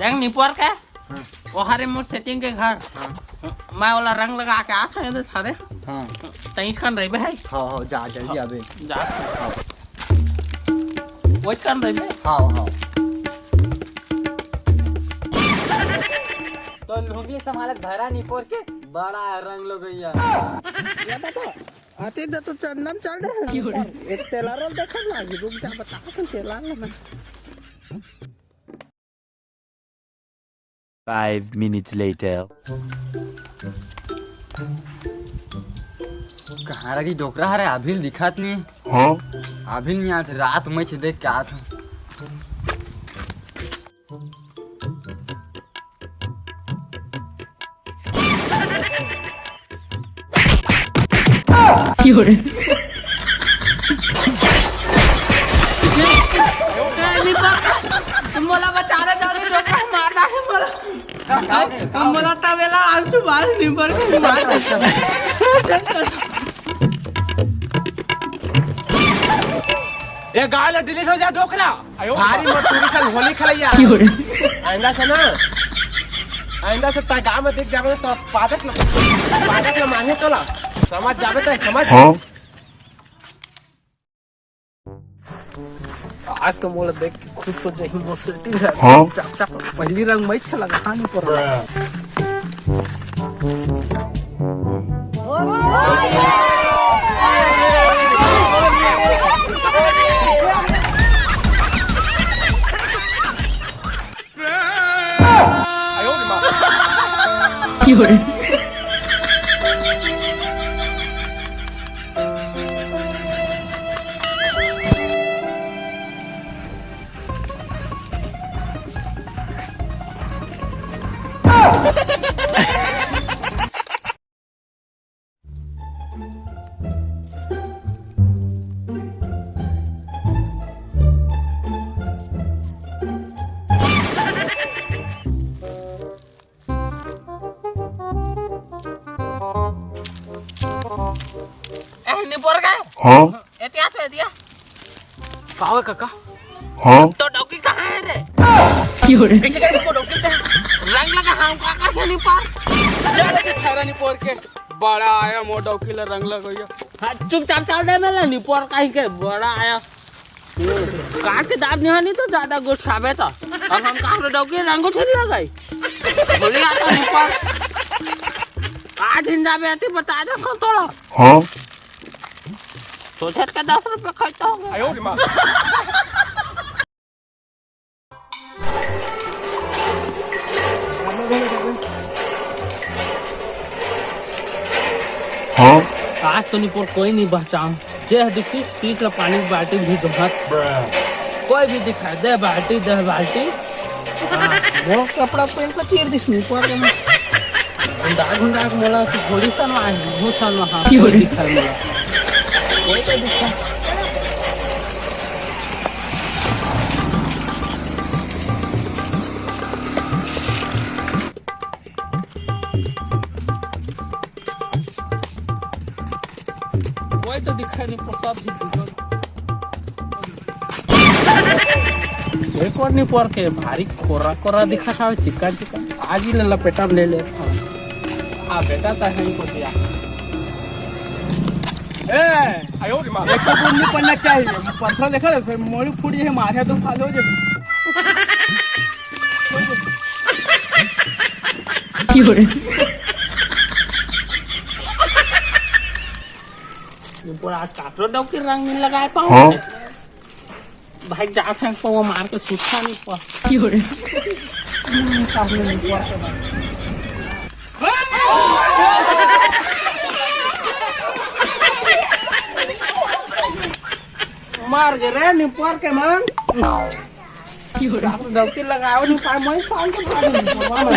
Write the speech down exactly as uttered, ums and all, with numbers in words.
देख निपोर के, हाँ। ओहरे मोर setting के घर। हाँ। मैं ओला रंग लगा के आ सकते थारे। हाँ। तईच कन रहिबे है। हाँ, हाँ, जा, जल्दी आबे। जा। हाँ। ओइच कन रहिबे। हाँ, हाँ। तो लुंगी संभालत भरा निपोर के बड़ा रंग लगइया। ये देखो, अति द तो चंदन चल रहा है। एक टेलर रोल देखो ना, ये रुक जा, बता तुम टेलर लेना। Five minutes later. कहाँ रही डोकरा हरे? अभी दिखात नहीं। हाँ? अभी नहीं आते, रात में छे देख के आत हूँ। मोला बचाना चाहते डोकरा मार डाले मोला। हम बोला था बेला आंसू बाहर निपर के मार। ये गाल delete हो जा डोकरा। भारी मजदूरी से होली खेलैया। आइंदा से ना, आइंदा से तैं गाँव में दिख जाबे तो पादक ल-, पादक ल मांगे तोला। समझ जाबे तो समझ। हाँ। आज तो मोला देख के खुश हो जाही मोर सेटिंग है। हाँ। चक चक पहली रंग में अच्छा लगा, हाँ, नहीं पर। ए, निपोर गए? हाँ? एतिया तो एतिया। का होय काका? हाँ? तो डौकी कहाँ है रे? कैसे करे को डौकी ते? रंग लगा हम काका के निपोर। चल अभी खैरा निपोर के। बड़ा आया मोर डौकी ला रंग लगइया। हाँ, चुपचाप चल दे मेला निपोर कहीं के बड़ा आया। काट के दाब निहानी तो ज्यादा गोठ खाबे तो। अब हम कहाँ डौकी रंगो छेद लगाई। बोले आता निपोर। आज हिंदा बे आती बता दे को तोड़ा। हाँ? सोचे के दस रुपये खर्चा हो गया। हाँ? आज तो निपोर कोई नहीं बचाओ, जे दिखी तीस ला पानी की बाल्टी भी जोहत। कोई भी दिखा दे बाल्टी, दे बाल्टी। हाँ, वो कपड़ा पहन के चीर दिस निपोर के। गुंडा गुंडा के मोला तो थोड़ी सन वहाँ, वो सन वहाँ, कोई दिखा मोला। कोई तो दिखा। कोई तो दिखा नहीं, प्रसाद जी दिखा। एक और निपोर के भारी कोरा कोरा दिखा था, चिकन चिकन। आज ही ले लपेटा में ले ले। हाँ बेटा, ता है को दिया। ए, एक तो बूंद नहीं पड़ना चाहिए। पत्थर देखा तो फिर मोड़ी फूट जाए, मारे तो फाल हो जाए। क्यों रे? निपोर आज काकरो डौकी रंग नहीं लगाए पाऊँ। हाँ? भाई जात है तो वो मार के सुखा नहीं पा। क्यों रे? हम्म, काकरो निपोर के भाई। मार गे रे निपोर के मन। क्यों रे? काकरो डौकी लगाओ नहीं पाए, मैं साल के बाद नहीं पाऊँ।